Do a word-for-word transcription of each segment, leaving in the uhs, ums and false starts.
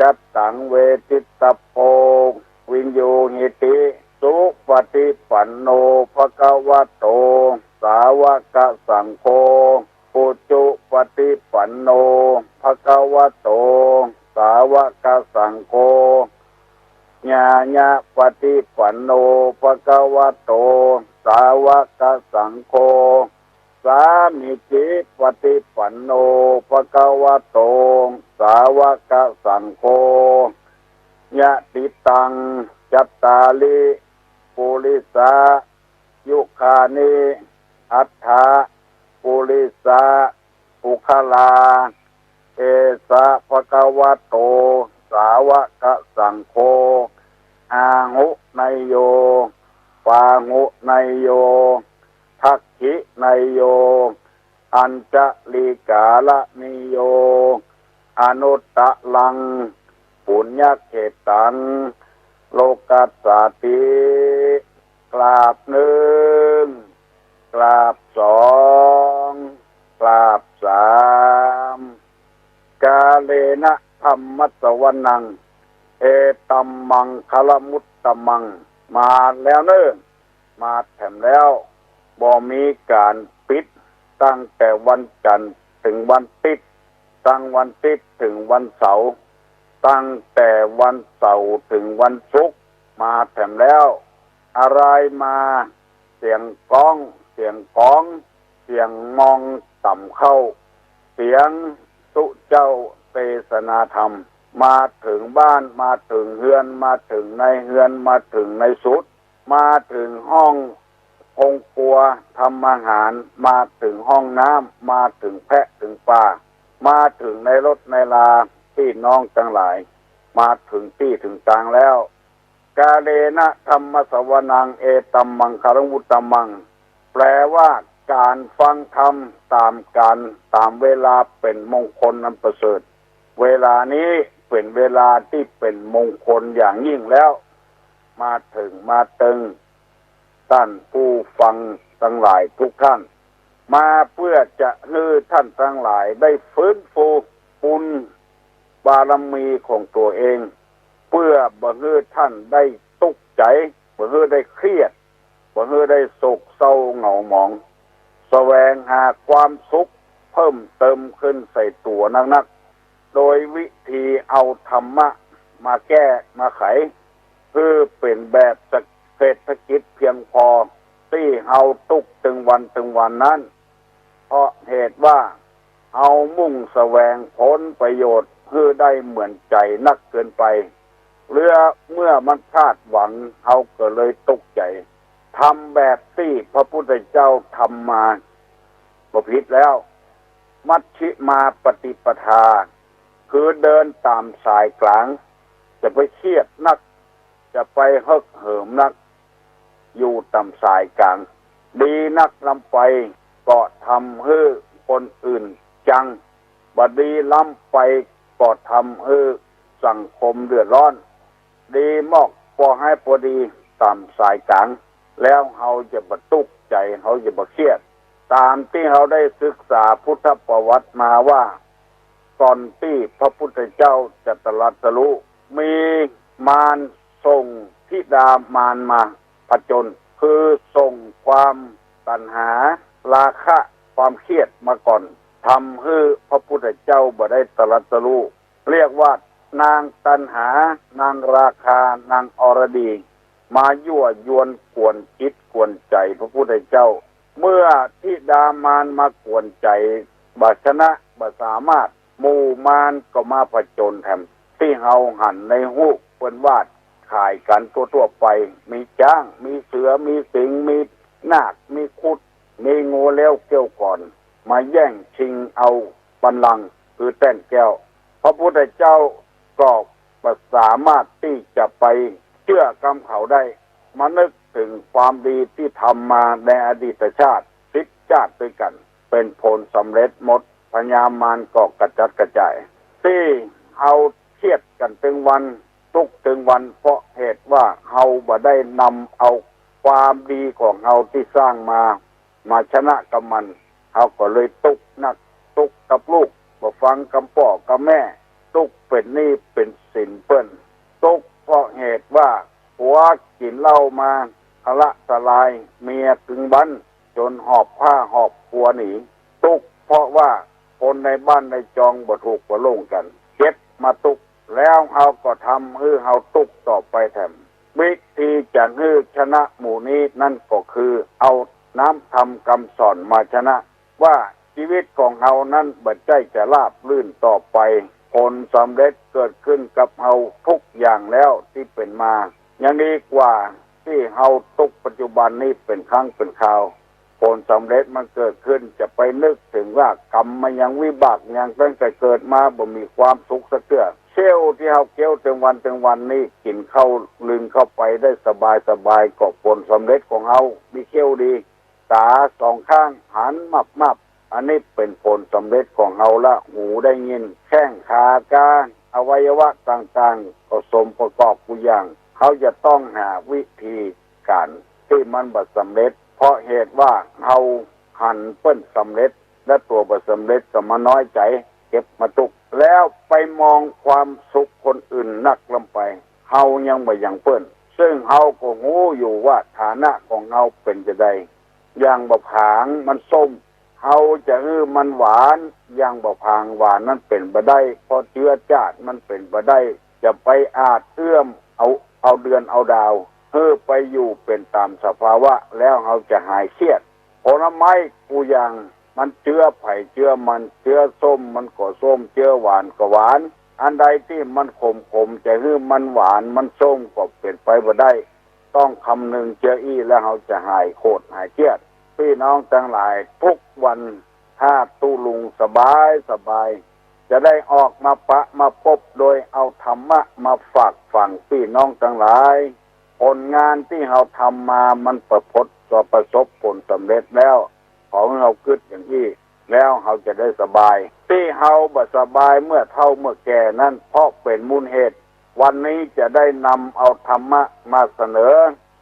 จัตตัง เวทิตาโพ วิญญูหิติ สุปฏิปันโน ภะคะวะโต สาวกสังโฆ อุจุปฏิปันโน ภะคะวะโต สาวกสังโฆ ญาณปฏิปันโน ภะคะวะโต สาวกสังโฆ สามีจิปฏิปันโน ภะคะวะโต สาวกสังโฆ ยะติตัง จัตตาริ ปุริสายุคานิ อัฏฐะ ปุริสา ปุคคลา เอสะ ภะคะวะโต สาวกสังโฆ อาหุเนยโย ปาหุเนยโย ทักขิเนยโย อัญจลีกาละนิโย อนุตตะรัง ปุญญเขตตัง โลกัสสาติ กราบนึ่ง กราบสอง กราบสาม กาเลนะธัมมะสวนัง เอตัมมังคะละมุตตะมัง มาแล้วเน่อ มาแถมแล้ว บ่มีก๋านปิด ตั้งแต่วันจันทร์เถิงวันติ๊ด ตั้งวันติ๊ดเถิงวันเสาร์ ตั้งแต่วันเสาร์เถิงวันศุกร์ มาแถมแล้ว อะไรมา เสียงก้อง เสียงก๋อง เสียงมองต่ำเข้า เสียงตุ๊เจ้าเตสนาธรรม มาเถิงบ้าน มาเถิงเฮือน มาเถิงในเฮือน มาเถิงในสุด มาเถิงห้องโฮงครัวทำอาหาร มาเถิงห้องน้ำ มาเถิงแพะเถิงปา มาเถิงในรถในลา ปี้น้องตังหลาย มาเถิงตี้เถิงตางแล้ว กาเลนะธัมมะสวนัง เอตัมมังคะละมุตตะมัง แปลว่าก๋านฟังธรรมต๋ามก๋าลต๋ามเวลาเป๋นมงคลอันประเสริฐ เวลานี้เป๋นเวลาตี้เป๋นมงคลอย่างยิ่งแล้ว มาเถิงมาเติง ต้านผู้ฟังตังหลายทุกท่าน มาเปื้อจะหื้อต้านตังหลายได้ฟื้นฟูบุญบารมีของตั๋วเอง เปื้อบ่หื้อต้านได้ตุ๊กใจ๋ บ่หื้อได้เครียด บ่หื้อได้โศกเศร้าเหงาหมอง แสวงหาความสุขเพิ่มเติมขึ้นใส่ตั๋วนักๆ โดยวิธีเอาธรรมะมาแก้มาไข หื้อเป๋นแบบเศรษฐกิจเพียงพอ ตี้เฮาตุ๊กตึงวันตึงวันนั้น เพราะเหตุว่าเฮามุ่งแสวงผลประโยชน์หื้อได้เหมือนใจ๋นักเกินไป เมื่อ เมื่อมันพลาดหวัง เฮาก็เลยตุ๊กใจ๋ ธรรมแบบตี้พระพุทธเจ้าทำมา บ่ผิดแล้ว มัชฌิมาปฏิปทา คือเดินต๋ามสายก๋าง จะไปเครียดนัก จะไปเฮิกเหิมนัก อยู่ต๋ามสายก๋าง ดีนักล้ำไปก็ทำหื้อคนอื่นจัง บ่ดีล้ำไปก็ทำหื้อสังคมเดือดร้อน ดีมอกปอให้ปอดีต๋ามสายก๋าง แล้วเฮาจะบ่ตุ๊กใจ๋ เฮาจะบ่เครียด ต๋ามตี้เฮาได้ศึกษาพุทธประวัติมาว่า ก่อนตี้พระพุทธเจ้าจะตรัสรู้ มีมารส่งธิดามารมาผจญ คือส่งความตัณหา ราคะ ความเครียดมาก่อน ทำหื้อพระพุทธเจ้าบ่ได้ตรัสรู้ เรียกว่านางตัณหา นางราคะ นางอรดี มายั่วยวนกวนจิตกวนใจ๋พระพุทธเจ้า เมื่อธิดามารมากวนใจ๋ บ่ชนะ บ่สามารถ หมู่มารก็มาผจญแถม ตี้เฮาหันในฮูปเปิ้นวาดขายกั๋นทั่วๆ ไป มีจ๊าง มีเสือ มีสิงห์ มีนาค มีครุฑ มีงูเล็บเขี้ยวขอน มาแย่งชิงเอาบัลลังก์ คือแต้นแก้ว พระพุทธเจ้าก็บ่สามารถตี้จะไปเจื้อก๋ำเขาได้ มานึกเถิงความดีตี้ทำมาในอดีตชาติ สิบชาติตวยกั๋น เป๋นผลสำเร็จหมด พญามารก็กระจัดกระจาย ตี้เฮาเครียดกั๋นตึงวัน ตุ๊กตึงวัน เพราะเหตุว่าเฮาบ่ได้นำเอาความดีของเฮาตี้สร้างมา มาชนะกับมัน เฮาก็เลยตุ๊กนัก ตุ๊กกับลูก บ่ฟังกำป้อกำแม่ ตุ๊กเป๋นหนี้เป๋นสินเปิ้น ตุ๊กเพราะเหตุว่าผัวกิ๋นเหล้ามาทะละทะลายเมียตึงวัน จ๋นหอบผ้าหอบครัวหนี ตุ๊กเพราะว่าคนในบ้านในจองบ่ถูกบ่โล่งกั๋น เจ็บมาตุ๊ก แล้วเฮาก็ทำหื้อเฮาตุ๊กต่อไปแถม วิธีจะหื้อชนะหมู่นี้นั้นก็คือเอาน้ำธรรมกำสอนมาชนะ ว่าจีวิตของเฮานั้นบ่ใจ้จะราบรื่นต่อไป ผลสำเร็จเกิดขึ้นกับเฮาทุกอย่างแล้วตี้เป๋นมา ยังดีกว่าตี้เฮาตุ๊กปัจจุบันนี้เป๋นครั้งเป๋นคราว ผลสำเร็จมันเกิดขึ้น จะไปนึกเถิงว่ากรรมมาหยังวิบากหยัง ตั้งแต่เกิดมาบ่มีความสุขสักเตื้อ เสี้ยวตี้เฮาเกี้ยวเถิงวันเถิงวันนี้ กิ๋นข้าวลึงเข้าไปได้สบายสบาย ก็ผลสำเร็จของเฮามีเขี้ยวดี ต๋าสองข้างหันมับๆ อันนี้เป๋นผลสำเร็จของเฮาละ หูได้ยิน แข้งขากา อวัยวะต่างๆ ก็สมประกอบกู้อย่าง เฮาจะต้องหาวิธีก๋านตี้มันบ่สำเร็จ เพราะเหตุว่าเฮาหันเปิ้นสำเร็จ และตั๋วบ่สำเร็จก็มาน้อยใจ๋ เก็บมาตุ๊ก แล้วไปมองความสุขคนอื่นนักล้ำไป เฮายังบ่หยังเปิ้น ซึ่งเฮาก็ฮู้อยู่ว่าฐานะของเฮาเป๋นจาใด อย่างบ่ผางมันส้ม เฮาจะหื้อมันหวาน อย่างบ่ผางหวานนั้นเป๋นบ่ได้ เพราะเจื๊อจ้าดมันเป๋นบ่ได้ จะไปอาจเอื้อมเอา เอาเดือนเอาดาว หื้อไปอยู่เป๋นต๋ามสภาวะ แล้วเฮาจะหายเคียด ผลไม้กู้อย่าง มันเจื๊อใผเจื๊อมัน เจื๊อส้มมันก็ส้ม เจื๊อหวานก็หวาน อันใดตี้มันขมๆ จะหื้อมันหวานมันส้มก็เป๋นไปบ่ได้ ต้องคำนึงเจื้ออี้ แล้วเฮาจะหายโขดหายเคียด ปี้น้องตังหลาย ทุกวันถ้าตุ๊ลุงสบายสบาย จะได้ออกมาปะมาปบ โดยเอาธรรมะมาฝากฝังปี้น้องตังหลาย ผลงานตี้เฮาทำมามันประพฤติ ประสบผลสำเร็จแล้ว ขอหื้อเฮากึ๊ดอย่างอี้ แล้วเฮาจะได้สบาย ตี้เฮาบ่สบายเมื่อเฒ่าเมื่อแก่นั้น เพราะเป๋นมูลเหตุ วันนี้จะได้นำเอาธรรมะมาเสนอ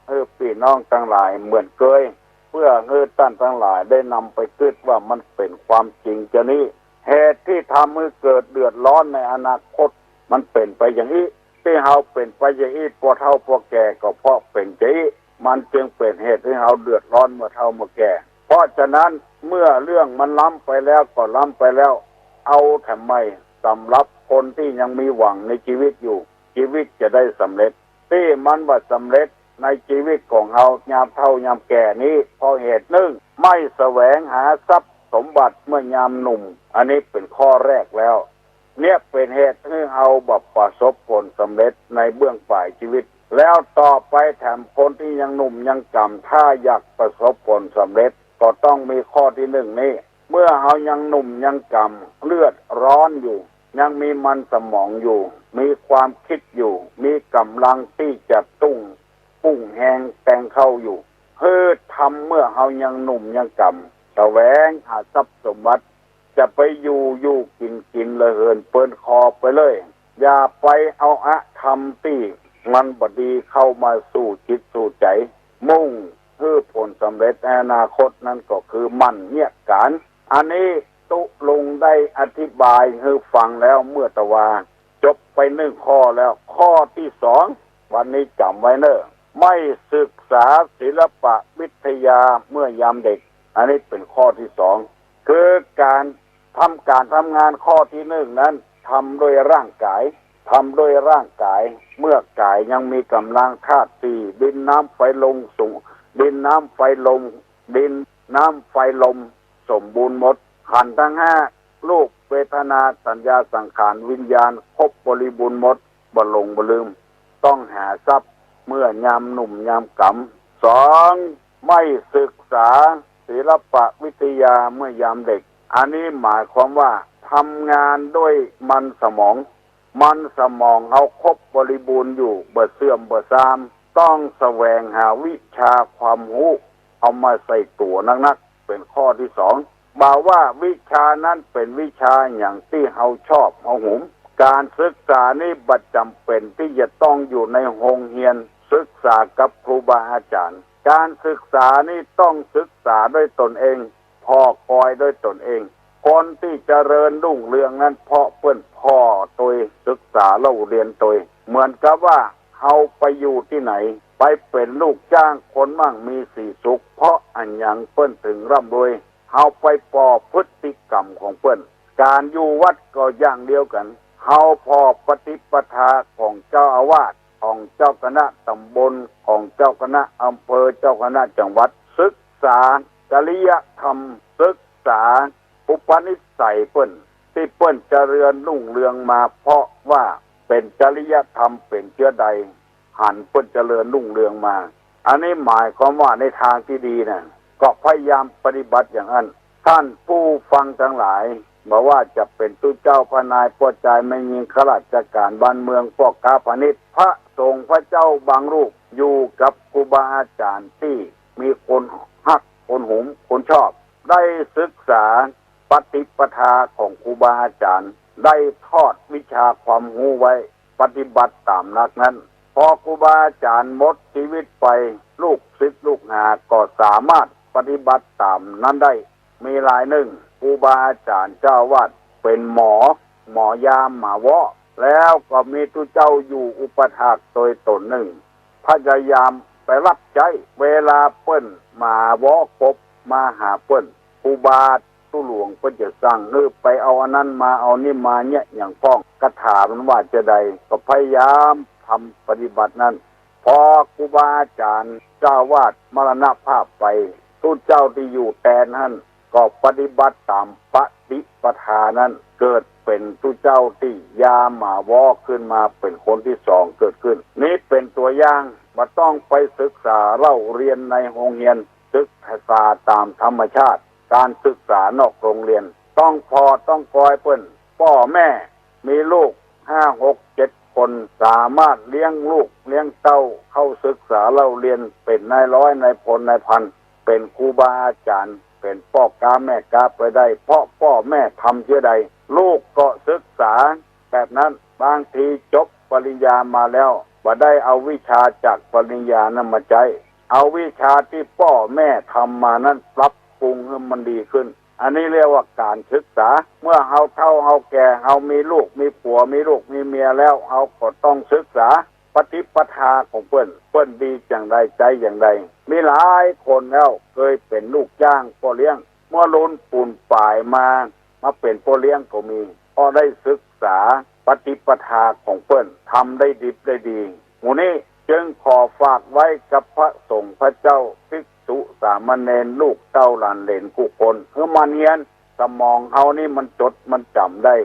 หื้อปี้น้องตังหลายเหมือนเกย เปื้อหื้อต้านตังหลายได้นำไปกึ๊ดว่ามันเป๋นความจริงจานี้ เหตุตี้ทำหื้อเกิดเดือดร้อนในอนาคต มันเป๋นไปอย่างอี้ ตี้เฮาเป๋นไปอย่างอี้ ปอเฒ่าปอแก่ก็เพราะเป๋นจาอี้ มันจึงเป๋นเหตุหื้อเฮาเดือดร้อนเมื่อเฒ่าเมื่อแก่ เพราะฉะนั้นเมื่อเรื่องมันล้ำไปแล้วก็ล้ำไปแล้ว เอาแถมใหม่ สำหรับคนตี้ยังมีหวังในจีวิตอยู่ จีวิตจะได้สำเร็จ ตี้มันบ่สำเร็จในจีวิตของเฮายามเฒ่ายามแก่นี้ เพราะเหตุนึ่ง ไม่แสวงหาทรัพย์สมบัติเมื่อยามหนุ่ม อันนี้เป๋นข้อแรกแล้ว เนี่ยเป๋นเหตุหื้อเฮาบ่ประสบผลสำเร็จในเบื้องป๋ายจีวิต แล้วต่อไปแถมคนตี้ยังหนุ่มยังก่ำ ถ้าอยากประสบผลสำเร็จ ก็ต้องมีข้อตี้นึ่งนี้ เมื่อเฮายังหนุ่มยังก่ำ เลือดร้อนอยู่ ยังมีมันสมองอยู่ มีความกึ๊ดอยู่ มีก๋ำลังตี้จะตุ้งกุ้งแฮงแตงเข้าอยู่ หื้อทำเมื่อเฮายังหนุ่มยังก่ำ แสวงหาทรัพย์สมบัติ จะไปอยู่อยู่กิ๋นกิ๋นละเหินเปิ้นคอไปเลย อย่าไปเอาอธรรมตี้มันบ่ดีเข้ามาสู่จิตสู่ใจ๋ มุ่งหื้อผลสำเร็จในอนาคตนั้นก็คือหมั่นเนียะก๋าน อันนี้ตุ๊ลุงได้อธิบายหื้อฟังแล้วเมื่อตะวา จบไปนึ่งข้อแล้ว ข้อตี้สอง วันนี้จ๋ำไว้เน่อ ไม่ศึกษาศิลปะวิทยาเมื่อยามเด็ก อันนี้เป๋นข้อตี้สอง คือก๋านทำก๋านทำงานข้อตี้นึ่งนั้น ทำด้วยร่างก๋าย ทำด้วยร่างก๋าย เมื่อก๋ายยังมีก๋ำลังธาตุสี่ ดินน้ำไฟลมสูง ดินน้ำไฟลม ดินน้ำไฟลม สมบูรณ์หมด ขันธ์ทั้งห้า รูป เวทนา สัญญา สังขาร วิญญาณ ครบบริบูรณ์หมด บ่หลงบ่ลืม ต้องหาทรัพย์เมื่อยามหนุ่มยามก๋ำ สอง ไม่ศึกษาศิลปะวิทยาเมื่อยามเด็ก อันนี้หมายความว่าทำงานด้วยมันสมอง มันสมองเฮาครบบริบูรณ์อยู่ บ่เสื่อมบ่ทราม ต้องแสวงหาวิชาความฮู้ เอามาใส่ตั๋วนักๆ เป๋นข้อตี้สอง บ่าว่าวิชานั้นเป๋นวิชาหยังตี้เฮาชอบเฮาหุม ก๋านศึกษานี้บ่จ๋ำเป๋นตี้จะต้องอยู่ในโฮงเฮียน ศึกษากับครูบาอาจ๋ารย์ ก๋านศึกษานี้ต้องศึกษาด้วยตนเอง ผ่อกอยด้วยตนเอง คนตี้เจริญรุ่งเรืองนั้นเพราะเปิ้นผ่อตวย ศึกษาเล่าเรียนตวย เหมือนกับว่าเฮาไปอยู่ตี้ไหน ไปเป๋นลูกจ้างคนมั่งมีสีสุข เพราะอะหยังเปิ้นถึงร่ำรวย เฮาไปผ่อพฤติกรรมของเปิ้น ก๋านอยู่วัดก็อย่างเดียวกั๋น เฮาผ่อปฏิปทาของเจ้าอาวาส ของเจ้าคณะต๋ำบล ของเจ้าคณะอำเภอ เจ้าคณะจังหวัด ศึกษาจริยธรรม ศึกษาอุปนิสัยเปิ้น ตี้เปิ้นเจริญรุ่งเรืองมา เพราะว่าเป๋นจริยธรรม เป๋นเจื้อใด หันเปิ้นเจริญรุ่งเรืองมา อันนี้หมายความว่าในตางตี้ดีนะ ก็พยายามปฏิบัติอย่างอั้น ต้านผู้ฟังตังหลาย บ่ว่าจะเป๋นตุ๊เจ้า ป้านาย ป้อจาย แม่ญิง ข้าราชก๋าน บ้านเมือง ป้อก๊าพาณิชย์ พระสงฆ์ พระเจ้าบางรูป อยู่กับครูบาอาจ๋ารย์ตี้มีคนฮัก คนหุม คนชอบ ได้ศึกษาปฏิปทาของครูบาอาจ๋ารย์ ได้ทอดวิชาความฮู้ไว้ ปฏิบัติต๋ามหลักนั้น พอครูบาอาจ๋ารย์หมดจีวิตไป ลูกศิษย์ลูกหาก็สามารถปฏิบัติต๋ามนั้นได้ มีรายนึ่ง ครูบาอาจ๋ารย์เจ้าอาวาสเป๋นหมอ หมอยาหมาเวาะ แล้วก็มีตุ๊เจ้าอยู่อุปัฏฐากโตยต๋นนึ่ง พยายามไปฮับใจ๊ เวลาเปิ้นหมาเวาะกบมาหาเปิ้น ครูบาตุ๊หลวงเปิ้นจะสั่งหื้อไปเอาอันนั้นมา เอานี่มาเยียะหยังพ่อง คาถามันว่าจาใด ก็พยายามทำปฏิบัตินั้น พอครูบาอาจ๋ารย์เจ้าอาวาสมรณภาพไป ตุ๊เจ้าตี้อยู่แตนหั้นก็ปฏิบัติต๋ามปฏิปทานั้น เกิดเป๋นตุ๊เจ้าตี้ยาหมาเวาะขึ้นมาเป๋นคนตี้สองเกิดขึ้น นี้เป๋นตั๋วอย่าง บ่ต้องไปศึกษาเล่าเรียนในโฮงเฮียน ศึกษาต๋ามธรรมชาติ ก๋านศึกษานอกโฮงเฮียน ต้องผ่อต้องกอยเปิ้น ป้อแม่ มีลูกห้าหกเจ็ดคน สามารถเลี้ยงลูกเลี้ยงเต้า เข้าศึกษาเล่าเรียน เป๋นนายร้อย นายพล นายพัน เป๋นครูบาอาจ๋ารย์ เป๋นป้อก๊าแม่ก๊าไปได้ เพราะป้อแม่ทำเจื้อใด ลูกก็ศึกษาแบบนั้น บางทีจบปริญญามาแล้ว บ่ได้เอาวิชาจากปริญญานั้นมาใจ๊ เอาวิชาตี้ป้อแม่ทำมานั้นปรับปรุงหื้อมันดีขึ้น อันนี้เรียกว่าก๋านศึกษา เมื่อเฮาเฒ่าเฮาแก่ เฮามีลูกมีผัว มีลูกมีเมียแล้ว เฮาก็ต้องศึกษาปฏิปทาของเปิ้น เปิ้นดีจาใด ใจ๊จาใด มีหลายคนแล้วเกยเป๋นลูกจ้างป้อเลี้ยง เมื่อลุนปูนป๋ายมา มาเป๋นป้อเลี้ยงก็มี เพราะได้ศึกษาปฏิปทาของเปิ้น ทำได้ดิบได้ดี หมู่นี้จึงขอฝากไว้กับพระสงฆ์พระเจ้า ภิกษุสามเณร ลูกเต้าหลานเหลนกู้คน หื้อหมั่นเฮียน สมองเฮานี้มันจดมันจ๋ำได้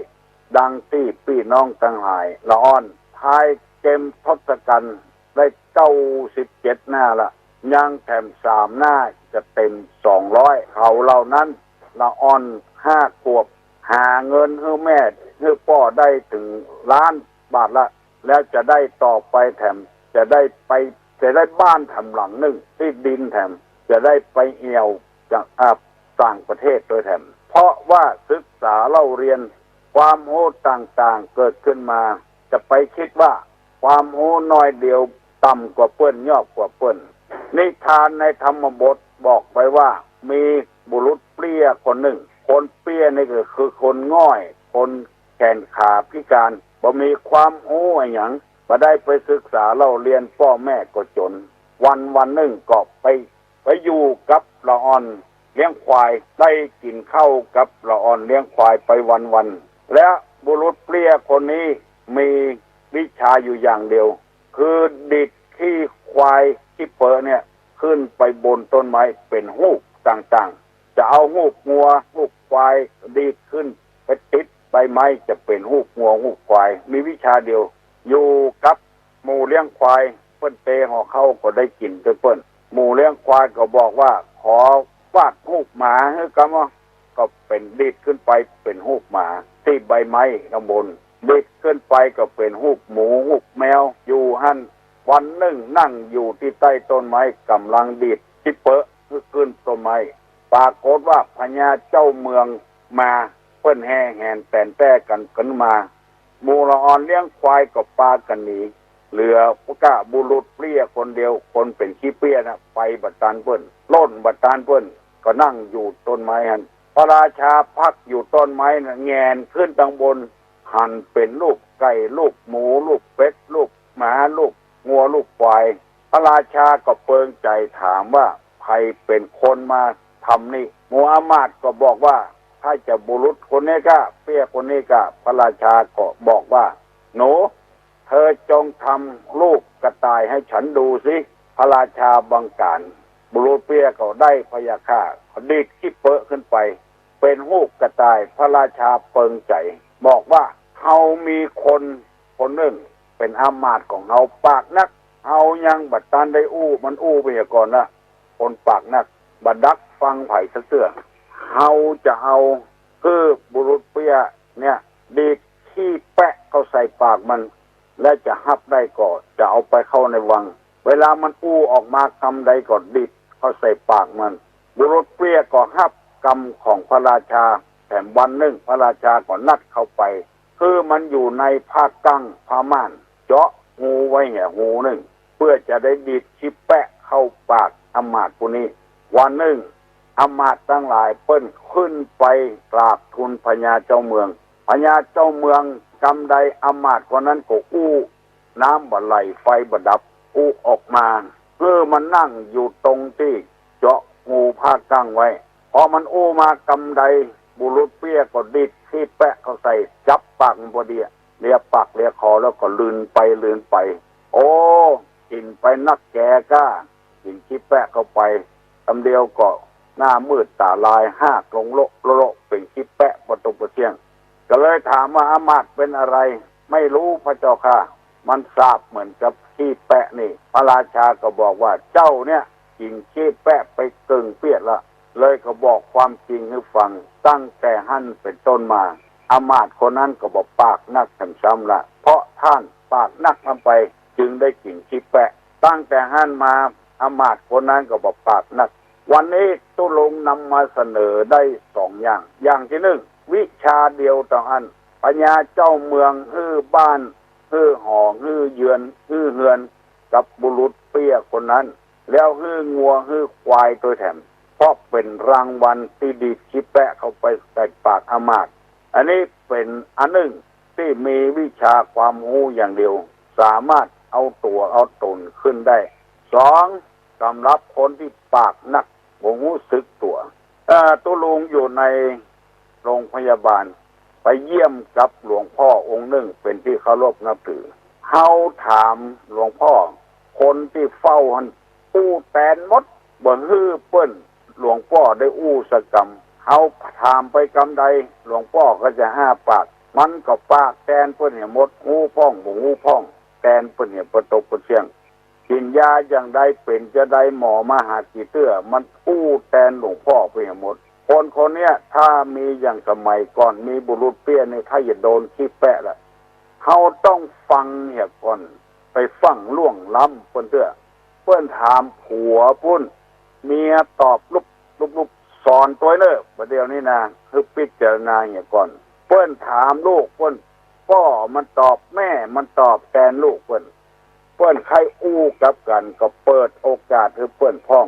ดังตี้ปี้น้องตังหลายละอ่อน ทายเกมทศกัณฐ์ได้เก้าสิบเจ็ดหน้าละ ยังแถมสามหน้าจะเต๋มสองร้อย เขาเหล่านั้นละอ่อนห้าขวบ หาเงินหื้อแม่หื้อป้อได้เถิงล้านบาทละ แล้วจะได้ต่อไปแถม จะได้ไป จะได้บ้านแถมหลังนึ่ง ตี้ดินแถม จะได้ไปเอี่ยวจาก อ่า ต่างประเทศตวยแถม เพราะว่าศึกษาเล่าเรียน ความฮู้ต่างๆ เกิดขึ้นมา จะไปกึ๊ดว่าความฮู้น้อยเดียวต่ำกว่าเปิ้น ยอบกว่าเปิ้น นิทานในธรรมบทบอกไว้ว่า มีบุรุษเปลี้ยคนนึ่ง คนเปลี้ยนี่ก็คือคนง่อย คนแขนขาพิการ บ่มีความฮู้อะหยัง บ่ได้ไปศึกษาเล่าเรียน ป้อแม่ก็จ๋น วันวันนึ่งก็ไป ไปอยู่กับละอ่อนเลี้ยงควาย ได้กิ๋นข้าวกับละอ่อนเลี้ยงควายไปวันๆ และบุรุษเปลี้ยคนนี้มีวิชาอยู่อย่างเดียว คือดีดขี้ควายขี้เปอะเนี่ย ขึ้นไปบนต้นไม้เป๋นฮูปต่างๆ จะเอาฮูปงัวฮูปควายดีดขึ้นไปติดใบไม้ จะเป๋นฮูปงัวฮูปควาย มีวิชาเดียว อยู่กับหมู่เลี้ยงควาย เปิ้นเตห่อข้าวก็ได้กิ๋นตวยเปิ้น หมู่เลี้ยงควายก็บอกว่า ขอวาดฮูปหมาหื้อกำ ก็เป๋นดีดขึ้นไปเป๋นฮูปหมาตี้ใบไม้ข้างบน ดีดขึ้นไปก็เป๋นฮูปหมูฮูปแมว อยู่หั้น วันนึ่งนั่งอยู่ตี้ใต้ต้นไม้ ก่ำลังดีดขี้เปอะหื้อขึ้นต้นไม้ ปรากฏว่าพญาเจ้าเมืองมา เปิ้นแห่แหนแต๋นแต้กั๋นขึ้นมา หมู่ละอ่อนเลี้ยงควายก็ปากั๋นหนี เหลือพระกะบุรุษเปลี้ยคนเดียว คนเป๋นขี้เปลี้ยน่ะ ไปบ่ตันเปิ้น ล่นบ่ตันเปิ้น ก็นั่งอยู่ต้นไม้หั้น พระราชาพักอยู่ต้นไม้น่ะ แหงนขึ้นตังบน หันเป๋นรูปไก่ รูปหมู รูปเป็ด รูปหมา รูปงัว รูปควาย พระราชาก็เปิงใจ๋ ถามว่า ใผเป๋นคนมาทำนี่ หมู่อำมาตย์ก็บอกว่า ถ้าจะบุรุษคนนี้ก้า เปี้ยคนนี้ก้า พระราชาก็บอกว่า หนู เธอจงทำรูปกระต่ายให้ฉันดูสิ พระราชาบังก๋าน บุรุษเปี้ยก็ได้ พะยะค่ะ ก็ดีดขี้เปอะขึ้นไป เป๋นรูปกระต่าย พระราชาเปิงใจ๋ บอกว่า เฮามีคนคนนึ่ง เป๋นอำมาตย์ของเฮา ปากนัก เฮายังบ่ตันได้อู้ มันอู้ไปเหียก่อนละ คนปากนัก บ่ดักฟังใผสักเตื้อ เฮาจะเอา หื้อบุรุษเปี้ยเนี่ย ดีดขี้แปะเข้าใส่ปากมัน และจะฮับได้ก็จะเอาไปเข้าในวัง เวลามันอู้ออกมากำใดก็ดีดเข้าใส่ปากมัน บุรุษเปี้ยก็ฮับกำของพระราชา แถมวันนึ่งพระราชาก็นัดเข้าไป คือมันอยู่ในผ้ากั้งผ้าม่าน เจาะฮูไว้เหียฮูนึ่ง เปื้อจะได้ดีดขี้แปะเข้าปากอำมาตย์ผู้นี้ วันนึ่ง อำมาตย์ตังหลายเปิ้นขึ้นไปกราบทูลพญาเจ้าเมือง พญาเจ้าเมืองกำใดอำมาตย์คนนั้นก็อู้ น้ำบ่ไหลไฟบ่ดับ อู้ออกมา คือมันนั่งอยู่ตรงตี้เจาะฮูผ้ากั้งไว้ พอมันอู้มากำใด บุรุษเปี้ยก็ดีดขี้แปะเข้าใส่ จับปากมันพอดีอะ เลียปากเลียคอแล้วก็ลืนไปลืนไป โอ้ กิ๋นไปนักแก่ก้า กิ๋นขี้แปะเข้าไป กำเดียวก็หน้ามืดต๋าลาย ฮากลงโละโละโละ เป๋นขี้แปะปะตกปะเสี้ยง ก็เลยถามว่า อำมาตย์เป๋นอะไร ไม่รู้พระเจ้าข้า มันสาบเหมือนกับขี้แปะนี่ พระราชาก็บอกว่า เจ้าเนี่ยกิ๋นขี้แปะไปเกิ่งเปียดละ เลยก็บอกความจริงหื้อฟัง ตั้งแต่หั้นเป๋นต้นมา อำมาตย์คนนั้นก็บ่ปากนักแถมซ้ำละ เพราะต้านปากนักนำไป จึงได้กิ๋นขี้แปะ ตั้งแต่หั้นมา อำมาตย์คนนั้นก็บ่ปากนัก วันนี้ตุ๊ลุงนำมาเสนอได้สองอย่าง อย่างตี้นึ่ง วิชาเดียวเต้าอั้น พญาเจ้าเมืองหื้อบ้าน หื้อหอ หื้อเยือน หื้อเฮือน กับบุรุษเปี้ยคนนั้น แล้วหื้องัวหื้อควายตวยแถม เพราะเป๋นรางวัลตี้ดีดขี้แปะเข้าไปใส่ปากอำมาตย์ อันนี้เป๋นอันนึ่งตี้มีวิชาความฮู้อย่างเดียว สามารถเอาตั๋วเอาต๋นขึ้นได้ สอง สำหรับคนตี้ปากนัก บ่ฮู้สึกตั๋ว เอ่อ ตุ๊ลุงอยู่ในโรงพยาบาล ไปเยี่ยมกับหลวงพ่อองค์นึ่ง เป๋นตี้เคารพนับถือ เฮาถามหลวงพ่อ คนตี้เฝ้าหั้นอู้แตนหมด บ่หื้อเปิ้น หลวงป้อได้อู้สักกำ เฮาถามไปกำใด หลวงป้อก็จะอ้าปาก มันก็ปากแตนเปิ้นเหียหมด ฮู้พ่องบ่ฮู้พ่อง แตนเปิ้นเหียปะตกปะเสี้ยง กิ๋นยาอย่างใดเป๋นจาใด หมอมาหากี่เตื้อ มันอู้แตนหลวงป้อไปเหียหมด คนคนเนี้ยถ้ามีอย่างสมัยก่อนมีบุรุษเปี้ยนี่ ถ้าจะโดนขี้แปะละ เฮาต้องฟังเหียก่อน ไปฟั่งล่วงล้ำเปิ้นเตื้อ เปิ้นถามผัวปุ้น เมียตอบลุบลุบลุบ สอนตวยเน่อ บ่าเดี่ยวนี้นะ คือพิจารณาเหียก่อน เปิ้นถามลูกเปิ้น ป้อมันตอบ แม่มันตอบแตนลูกเปิ้น เปิ้นใค่อู้กับกั๋น ก็เปิดโอกาสหื้อเปิ้นพ่อง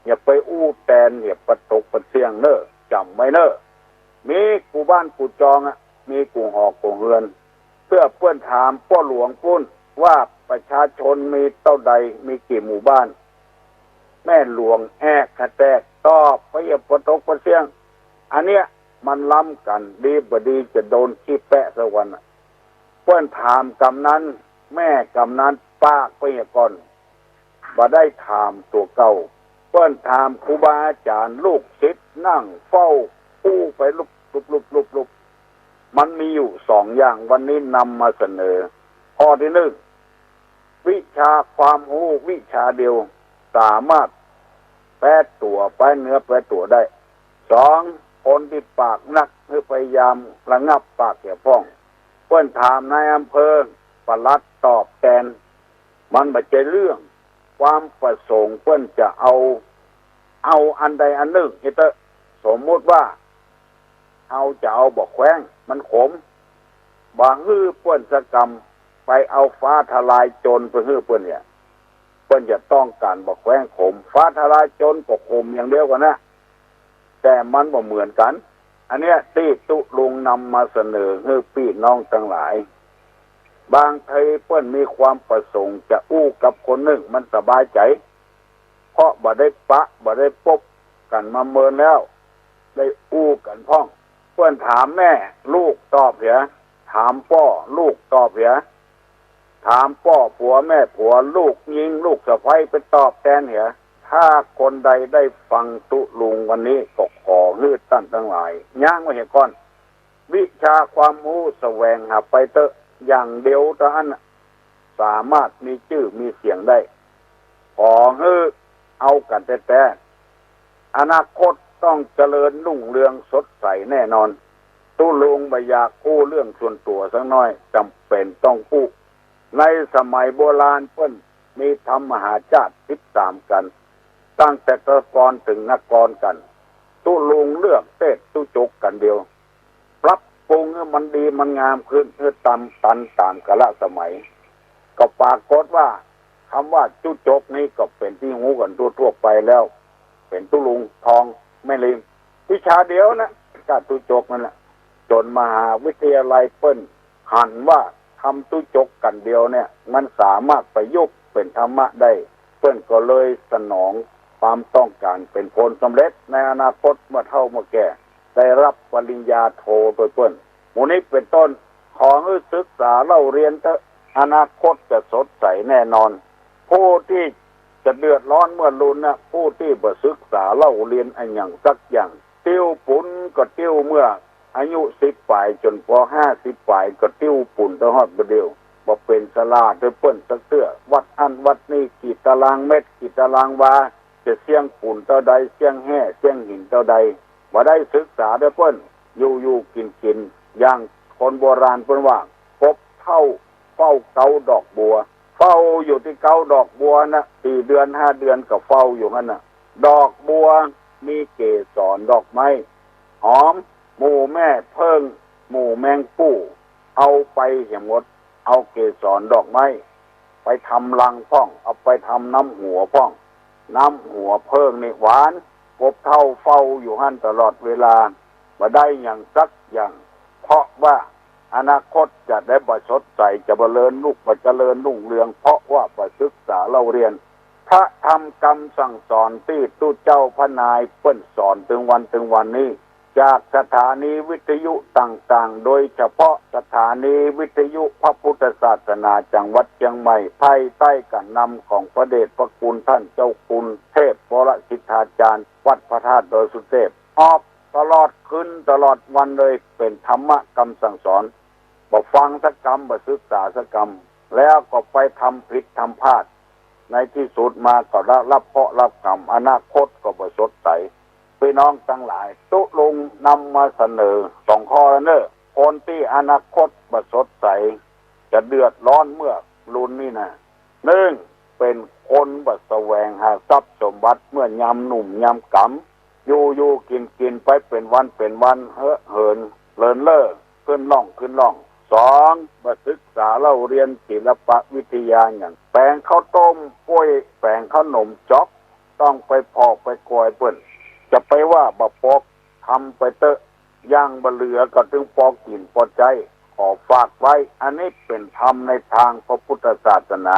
อย่าไปอู้แตน อย่าปะตกปะเสี้ยงเน่อ จ๋ำไว้เน่อ มีกู้บ้านกู้จองอะ มีกู้หอกู้เฮือน เตื้อเปิ้นถามป้อหลวงปุ้นว่าประชาชนมีเต้าใด มีกี่หมู่บ้าน แม่หลวงแอกขะแตกตอบไปเหียปะตกปะเสี้ยง อันเนี้ยมันล้ำกั๋น ดีบ่ดีจะโดนขี้แปะสักวันอะ เปิ้นถามกำนั้น แม่กำนั้นปากไปเหียก่อน บ่ได้ถามตั๋วเก่า เปิ้นถามครูบาอาจ๋ารย์ ลูกศิษย์นั่งเฝ้าอู้ไปลุบลุบลุบลุบลุบ มันมีอยู่สองอย่าง วันนี้นำมาเสนอ ข้อตี้นึ่ง วิชาความฮู้วิชาเดียว สามารถแปรตั๋ว แปรเนื้อแปรตั๋วได้ สอง คนตี้ปากนักหื้อพยายามระงับปากเหียพ่อง เปิ้นถามนายอำเภอ ปลัดตอบแตน มันบ่ใจ้เรื่อง ความประสงค์เปิ้นจะเอา เอาอันใดอันนึ่ง เฮาเต๊อะ สมมุติว่า เฮาจะเอาบ่าแคว้ง มันขม บ่หื้อเปิ้นสักกำ ไปเอาฟ้าทะลายโจรไปหื้อเปิ้นเหีย เปิ้นจะต้องก๋านบ่าแคว้งขม ฟ้าทะลายโจรก็ขมอย่างเดียวกั๋นนะ แต่มันบ่เหมือนกั๋น อันเนี้ยตี้ตุ๊ลุงนำมาเสนอหื้อปี้น้องตังหลาย บางทีเปิ้นมีความประสงค์จะอู้กับคนนึ่งมันสบายใจ๋ เพราะบ่ได้ปะบ่ได้ปบกั๋นมาเมินแล้ว ได้อู้กั๋นพ่อง เปิ้นถามแม่ ลูกตอบเหีย ถามป้อ ลูกตอบเหีย ถามป้อผัวแม่ผัว ลูกญิงลูกสะใภ้ไปตอบแตนเหีย ถ้าคนใดได้ฟังตุ๊ลุงวันนี้ก็ขอหื้อต้านตังหลาย ยั้งไว้เหียก่อน วิชาความฮู้แสวงหาไปเต๊อะ อย่างเดียวเต้าอั้นน่ะ สามารถมีจื้อมีเสียงได้ ขอหื้อเอากั๋นแต๊ๆ อนาคตต้องเจริญรุ่งเรืองสดใสแน่นอน ตุ๊ลุงบ่อยากอู้เรื่องส่วนตั๋วสักน้อย จ๋ำเป๋นต้องอู้ ในสมัยโบราณเปิ้นมีธรรมมหาชาติสิบสามกัณฑ์ ตั้งแต่กกรเถิงนกรกัณฑ์ ตุ๊ลุงเลือกเตศน์ตุ๊จกกัณฑ์เดียว ปรับปรุงหื้อมันดีมันงามขึ้น หื้อต๋ามตันต๋ามกาละสมัย ก็ปรากฏว่า กำว่าตุ๊จกนี้ก็เป๋นตี้ฮู้กั๋นทั่วๆ ไปแล้ว เป๋นตุ๊ลุงทองแม่ริม วิชาเดียวนะ ก้าตุ๊จกนั่นแหละ จ๋นมหาวิทยาลัยเปิ้นหันว่าธรรมตุ๊จกกัณฑ์เดียวเนี่ย มันสามารถประยุกต์เป๋นธรรมะได้ เปิ้นก็เลยสนองความต้องก๋านเป๋นผลสำเร็จ ในอนาคตเมื่อเฒ่าเมื่อแก่ ได้ฮับปริญญาโทโดยเปิ้น หมู่นี้เป๋นต้น ขอหื้อศึกษาเล่าเฮียนเต๊อะ อนาคตจะสดใสแน่นอน ผู้ตี้จะเดือดร้อนเมื่อลุนนะ ผู้ตี้บ่ศึกษาเล่าเฮียนอะหยังสักอย่าง ติ้วปุ๋นก็ติ้วเมื่ออายุสิบป๋ายจ๋นปอห้าสิบป๋ายก็ติ้วปุ๋นเต้าฮอดบ่าเดี่ยว บ่เป๋นสลาโดยเปิ้นสักเตื้อ วัดอั้นวัดนี้กี่ตารางเมตรกี่ตารางวา จะเสี้ยงปุ๋นเต้าใด เสี้ยงแฮ่ เสี้ยงหินเต้าใด บ่ได้ศึกษาโดยเปิ้น อยู่ๆ กิ๋นๆ อย่างคนโบราณเปิ้นว่า กบเฒ่าเฝ้าเก๊าดอกบัว เฝ้าอยู่ตี้เก๊าดอกบัวนะ สี่เดือนห้าเดือนก็เฝ้าอยู่หั้นน่ะ ดอกบัวมีเกสรดอกไม้หอม หมู่แม่เผิ้ง หมู่แมงปู่ เอาไปเหียหมด เอาเกสรดอกไม้ไปทำรังพ่อง เอาไปทำน้ำหัวพ่อง น้ำหัวเผิ้งนี่หวาน กบเฒ่าเฝ้าอยู่หั้นตลอดเวลา บ่ได้หยังสักอย่าง เพราะว่าอนาคตจะได้บ่สดใส จะบ่เจริญรุ่ง บ่เจริญรุ่งเรือง เพราะว่าบ่ศึกษาเล่าเฮียน พระธรรมกำสั่งสอนตี้ตุ๊เจ้าพระนายเปิ้นสอนเถิงวันเถิงวันนี้ จากสถานีวิทยุต่างๆ โดยเฉพาะสถานีวิทยุพระพุทธศาสนาจังหวัดเชียงใหม่ ภายใต้การนำของพระเดชพระคุณท่านเจ้าคุณเทพวรสิทธาจารย์ วัดพระธาตุดอยสุเทพ ออกตลอดคืนตลอดวันเลย เป๋นธรรมะกำสั่งสอน บ่ฟังสักกำ บ่ศึกษาสักกำ แล้วก็ไปทำผิดทำพลาด ในตี้สุดมาก็ได้รับเคราะห์รับกรรม อนาคตก็บ่สดใส ปี้น้องตังหลาย ตุ๊ลุงนำมาเสนอสองข้อแล้วเน่อ คนตี้อนาคตบ่สดใส จะเดือดร้อนเมื่อลุนนี่นะ นึ่ง เป๋นคนบ่แสวงหาทรัพย์สมบัติเมื่อยามหนุ่มยามก๋ำ อยู่ๆ กิ๋นๆ ไปเป๋นวันเป๋นวัน เฮอะเหินเลินเล่อ ขึ้นล่องขึ้นล่อง สอง บ่ศึกษาเล่าเฮียนศิลปะวิทยาหยัง แป๋งข้าวต้มก้วย แป๋งขนมจ๊อก ต้องไปผ่อไปคอยเปิ้น จะไปว่าบ่ปก ทำไปเต๊อะ อย่างบ่เหลือก็ตึงปอกิ๋นปอใจ๊ ขอฝากไว้ อันนี้เป๋นธรรมในตางพระพุทธศาสนา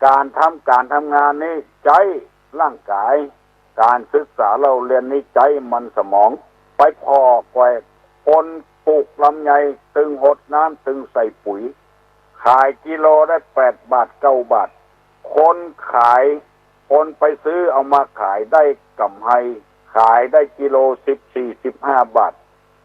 ก๋านทำก๋านทำงานนี้ใจ๊ร่างก๋าย ก๋านศึกษาเล่าเฮียนนี้ใจ๊มันสมอง ไปผ่อคอย คนปลูกลำไยตึงหดน้ำตึงใส่ปุ๋ย ขายกิโลได้แปดบาทเก้าบาท คนขาย คนไปซื้อเอามาขายได้ก๋ำไร ขายได้กิโลสิบสี่สิบห้าบาท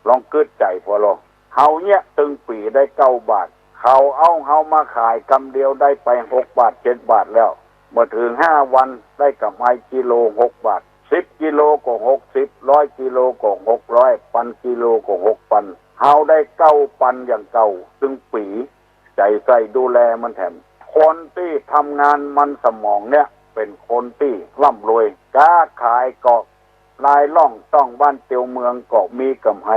ลองกึ๊ดใจ๋ผ่อลอ เฮาเยียะตึงปี๋ได้เก้าบาท เขาเอาเฮามาขายกำเดียวได้ไปหกบาทเจ็ดบาทแล้ว เมื่อเถิงห้าวันได้ก๋ำไรกิโลหกบาท สิบกิโลก็หกสิบ ร้อยกิโลก็หกร้อย ปันกิโลก็หกปัน เฮาได้เก้าปันอย่างเก่าตึงปี๋ ใจ๋ใส่ดูแลมันแถม คนตี้ทำงานมันสมองเนี่ย เป๋นคนตี้ร่ำรวย ก๊าขายก็ รายล่องต้องบ้านเตียวเมืองก็มีก๋ำไร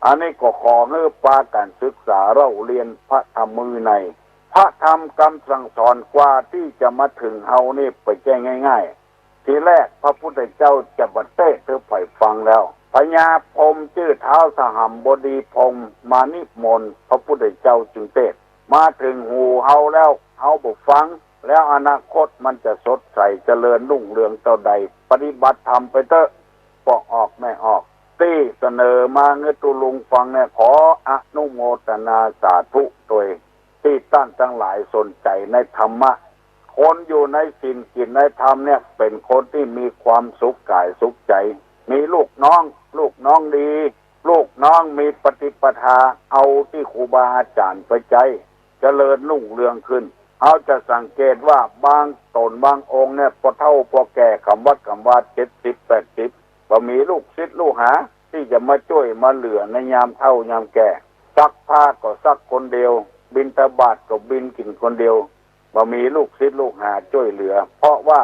อันนี้ก็ขอหื้อปากั๋นศึกษาเล่าเฮียนพระธรรมวินัย พระธรรมกำสั่งสอนกว่าตี้จะมาเถิงเฮานี่ไปใจ้ง่ายๆ ทีแรกพระพุทธเจ้าจะบ่เตศน์หื้อใผฟังแล้ว พญาพรหมจื้อท้าวสหัมบดีพรหมมานิมนต์ พระพุทธเจ้าจึงเตสน์ มาเถิงหูเฮาแล้ว เฮาบ่ฟัง แล้วอนาคตมันจะสดใสเจริญรุ่งเรืองเต้าใด ปฏิบัติธรรมไปเต๊อะ ป้อออกแม่ออก ตี้เสนอมาหื้อตุ๊ลุงฟังเนี่ย ขออนุโมทนาสาธุตวย ตี้ต้านตังหลายสนใจ๋ในธรรมะ คนอยู่ในศีลกิ๋นในธรรมเนี่ย เป๋นคนตี้มีความสุขก๋ายสุขใจ๋ มีลูกน้อง ลูกน้องดี ลูกน้องมีปฏิปทา เอาตี้ครูบาอาจ๋ารย์ไปใจ๊ เจริญรุ่งเรืองขึ้น เฮาจะสังเกตว่าบางต๋นบางองค์เนี่ย ป้อเฒ่าป้อแก่ ขำวัดขำวา เจ็ดสิบแปดสิบ บ่มีลูกศิษย์ลูกหา ตี้จะมาจ้วยมาเหลือในยามเฒ่ายามแก่ ซักผ้าก็ซักคนเดียว บิณฑบาตก็บิณกิ๋นคนเดียว บ่มีลูกศิษย์ลูกหาจ้วยเหลือ เพราะว่า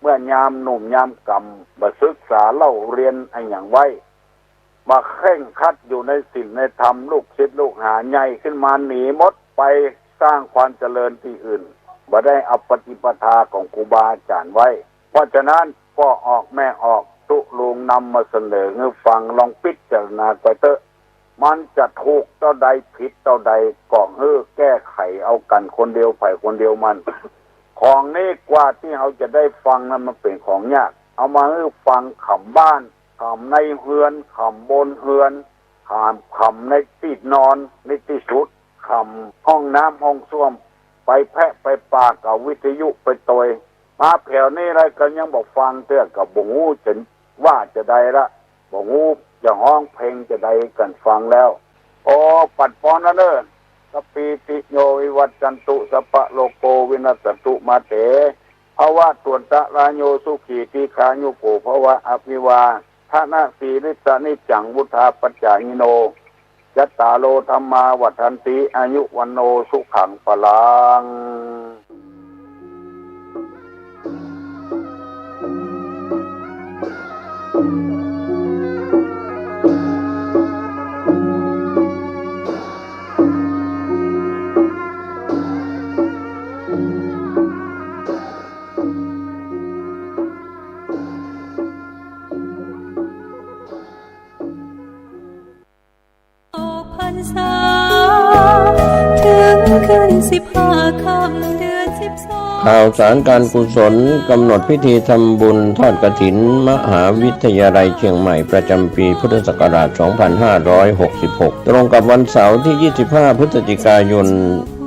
เมื่อยามหนุ่มยามกำ บ่ศึกษาเล่าเฮียนอะหยังไว้ บ่เคร่งครัดอยู่ในศีลในธรรม ลูกศิษย์ลูกหาใหญ่ขึ้นมาหนีหมด ไปสร้างความเจริญตี้อื่น บ่ได้เอาปฏิปทาของครูบาอาจ๋ารย์ไว้ เพราะฉะนั้น ป้อออกแม่ออก ตุ๊ลุงนำมาเสนอหื้อฟัง ลองพิจารณาไปเต๊อะ มันจะถูกเต้าใดผิดเต้าใด ก็หื้อแก้ไขเอากั๋นคนเดียวใผคนเดียวมัน ของนี้กว่าตี้เฮาจะได้ฟังนั้นมันเป๋นของยาก เอามาหื้อฟังขำบ้าน ขำในเฮือน ขำบนเฮือน ขำ ขำในตี้นอน ในตี้สุด ขำห้องน้ำห้องส้วม ไปแพะไปปากับวิทยุไปตวย มาแผวนี้แล้วก็ยังบ่ฟังเตื้อ ก็บ่ฮู้จะว่าจะใดละ บ่ฮู้จะฮ้องเพลงจะใดกั๋นฟังแล้ว โอ้ ปัดปอนนะเน่อ สัพพีติโยวิวัชชันตุ สัพพะโรโควินัสสันตุ มาเต ภวัตวันตะราโย สุขีทีฆายุโกภวะ อภิวาทะนะสีลิสสะนิจจัง วุฑฒาปจายิโน จัตตาโรธัมมาวัฑฒันติ อายุวัณโณสุขังพลัง ออกพรรษา เถิงคืนสิบห้าค่ำเดือนสิบสอง ข่าวสารการกุศล กำหนดพิธีทำบุญทอดกฐินมหาวิทยาลัยเชียงใหม่ประจำปีพุทธศักราชสองพันห้าร้อยหกสิบหก ตรงกับวันเสาร์ที่ยี่สิบห้าพฤศจิกายน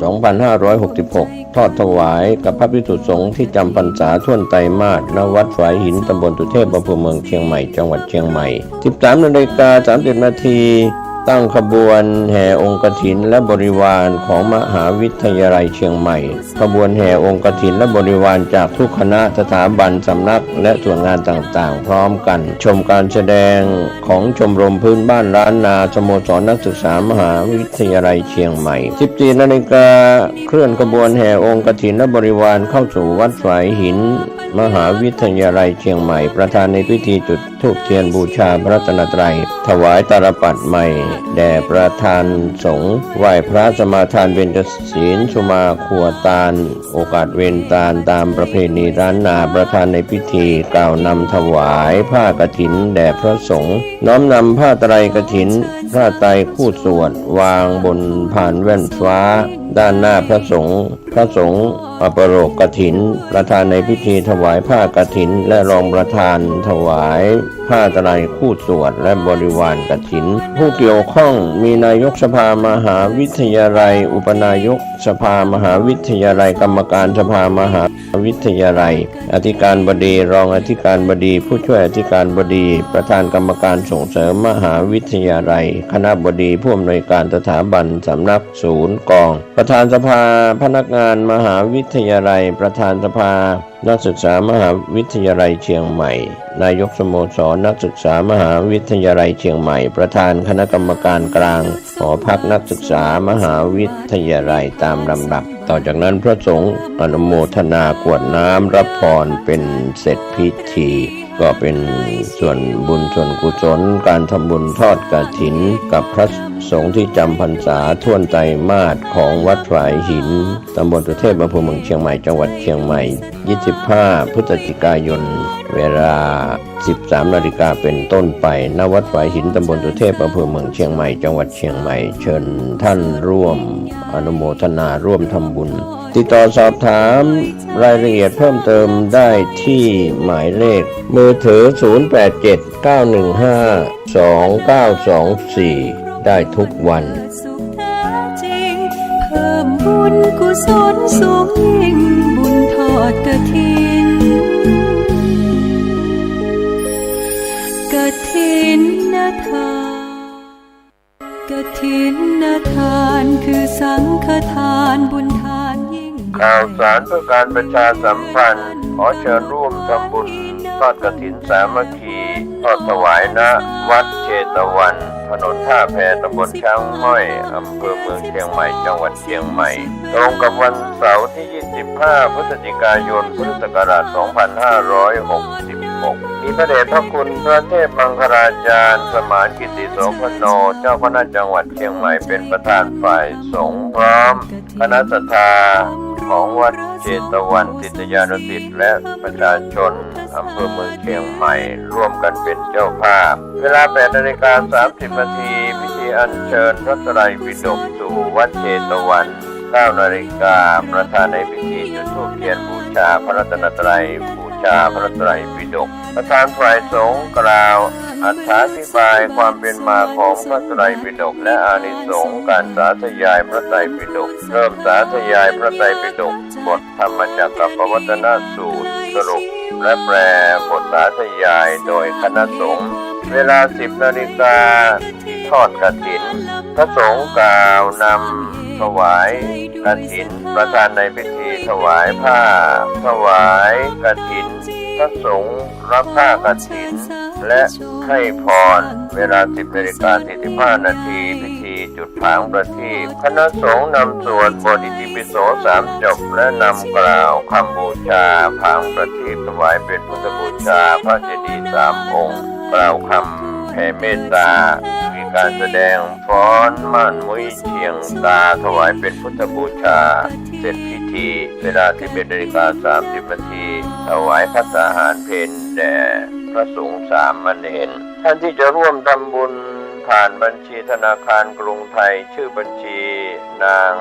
สองพันห้าร้อยหกสิบหก ทอดถวายกับพระภิกษุสงฆ์ที่จำพรรษาถ้วนไตรมาส ณ วัดฝายหิน ตำบลสุเทพ อำเภอเมืองเชียงใหม่ จังหวัดเชียงใหม่ สิบสามนาฬิกาสามสิบนาที ตั้งขบวนแห่องค์กฐินและบริวารของมหาวิทยาลัยเชียงใหม่ ขบวนแห่องค์กฐินและบริวารจากทุกคณะ สถาบัน สำนัก และส่วนงานต่างๆ พร้อมกัน ชมการแสดงของชมรมพื้นบ้านล้านนา สโมสรนักศึกษามหาวิทยาลัยเชียงใหม่ สิบสี่นาฬิกา เคลื่อนขบวนแห่องค์กฐินและบริวารเข้าสู่วัดฝายหิน มหาวิทยาลัยเชียงใหม่ ประธานในพิธีจุดธูปเทียนบูชาพระรัตนตรัย ถวายตาลปัตรใหม่แด่ประธานสงฆ์ ไหว้พระสมาทานเบญจศีล สุมาครัวตาน โอกาสเวนตาน ตามประเพณีล้านนา ประธานในพิธีกล่าวนำถวายผ้ากฐินแด่พระสงฆ์ น้อมนำผ้าไตรกฐิน ผ้าไตรคู่สวด วางบนพานแว่นฟ้า ด้านหน้าพระสงฆ์ พระสงฆ์อปโลกกฐิน ประธานในพิธีถวายผ้ากฐิน และรองประธานถวายผ้าไตรคู่สวด และบริวารกฐิน ผู้เกี่ยวข้องมีนายกสภามหาวิทยาลัย อุปนายกสภามหาวิทยาลัย กรรมการสภามหาวิทยาลัย อธิการบดี รองอธิการบดี ผู้ช่วยอธิการบดี ประธานกรรมการส่งเสริมมหาวิทยาลัย คณบดี ผู้อำนวยการสถาบัน สำนัก ศูนย์ กอง ประธานสภาพนักงานมหาวิทยาลัย ประธานสภานักศึกษามหาวิทยาลัยเชียงใหม่ นายกสโมสรนักศึกษามหาวิทยาลัยเชียงใหม่ ประธานคณะกรรมการกลางหอพักนักศึกษามหาวิทยาลัยตามลำดับ ต่อจากนั้นพระสงฆ์อนุโมทนากรวดน้ำรับพรเป็นเสร็จพิธี ก็เป็นส่วนบุญส่วนกุศล การทำบุญทอดกฐินกับพระสงฆ์ที่จำพรรษาถ้วนไตรมาสของวัดฝายหิน ตำบลสุเทพ อำเภอเมืองเชียงใหม่ จังหวัดเชียงใหม่ ยี่สิบห้าพฤศจิกายน เวลา สิบสามนาฬิกาเป็นต้นไป ณ วัดฝายหิน ตำบลสุเทพ อำเภอเมืองเชียงใหม่ จังหวัดเชียงใหม่ เชิญท่านร่วมอนุโมทนาร่วมทำบุญ ติดต่อสอบถามรายละเอียดเพิ่มเติมได้ที่หมายเลขมือถือ ศูนย์แปดเจ็ด เก้าหนึ่งห้า สองเก้าสองสี่ ได้ทุกวัน สุขแท้จริง เพิ่มบุญกุศลสูงยิ่ง บุญทอดกฐิน กฐินทาน กฐินทานคือสังฆทาน บุญทานยิ่งใหญ่ ข่าวสารเพื่อการประชาสัมพันธ์ ขอเชิญร่วมทำบุญทอดกฐินสามัคคี ทอดถวาย ณ วัดเชตวัน ถนนท่าแพ ตำบลช้างม้อย อำเภอเมืองเชียงใหม่ จังหวัดเชียงใหม่ ตรงกับวันเสาร์ที่ ยี่สิบห้า พฤศจิกายน พุทธศักราช สองพันห้าร้อยหกสิบหก มีพระเดชพระคุณพระเทพมังคลาจารย์ สมานกิตติโสภโณ เจ้าคณะจังหวัดเชียงใหม่ เป็นประธานฝ่ายสงฆ์ พร้อมคณะศรัทธาของวัดเชตวัน ศิษยานุศิษย์ และประชาชน อำเภอเมืองเชียงใหม่ ร่วมกันเป็นเจ้าภาพ เวลา แปดนาฬิกาสามสิบนาที พิธีอัญเชิญพระไตรปิฎกสู่วัดเชตวัน เก้านาฬิกา ประธานในพิธีจุดธูปเทียนบูชาพระรัตนตรัย บูชาพระไตรปิฎก ประธานฝ่ายสงฆ์กล่าวอรรถาธิบายความเป็นมาของพระไตรปิฎก และอานิสงส์การสาธยายพระไตรปิฎก เริ่มสาธยายพระไตรปิฎกบท ธรรมจักกัปปวัตตนสูตร สรุปและแปลบทสาธยายโดยคณะสงฆ์ เวลา สิบนาฬิกา ทอดกฐิน พระสงฆ์กล่าวนำถวายกฐิน ประธานในพิธีถวายผ้า ถวายกฐิน พระสงฆ์รับผ้ากฐิน และให้พร เวลา สิบนาฬิกาสี่สิบห้านาที พิธีจุดผางประทีป คณะสงฆ์นำสวดบทอิติปิโสสามจบ และนำกล่าวคำบูชาผางประทีป ถวายเป็นพุทธบูชาพระเจดีย์สามองค์ กล่าวคำแผ่เมตตา มีการแสดงฟ้อนม่านมุ้ยเชียงตา ถวายเป็นพุทธบูชา เสร็จพิธี เวลา สิบเอ็ดนาฬิกาสามสิบนาที ถวายภัตตาหารเพลแด่พระสงฆ์สามเณร ท่านที่จะร่วมทำบุญผ่านบัญชีธนาคารกรุงไทย ชื่อบัญชีนาง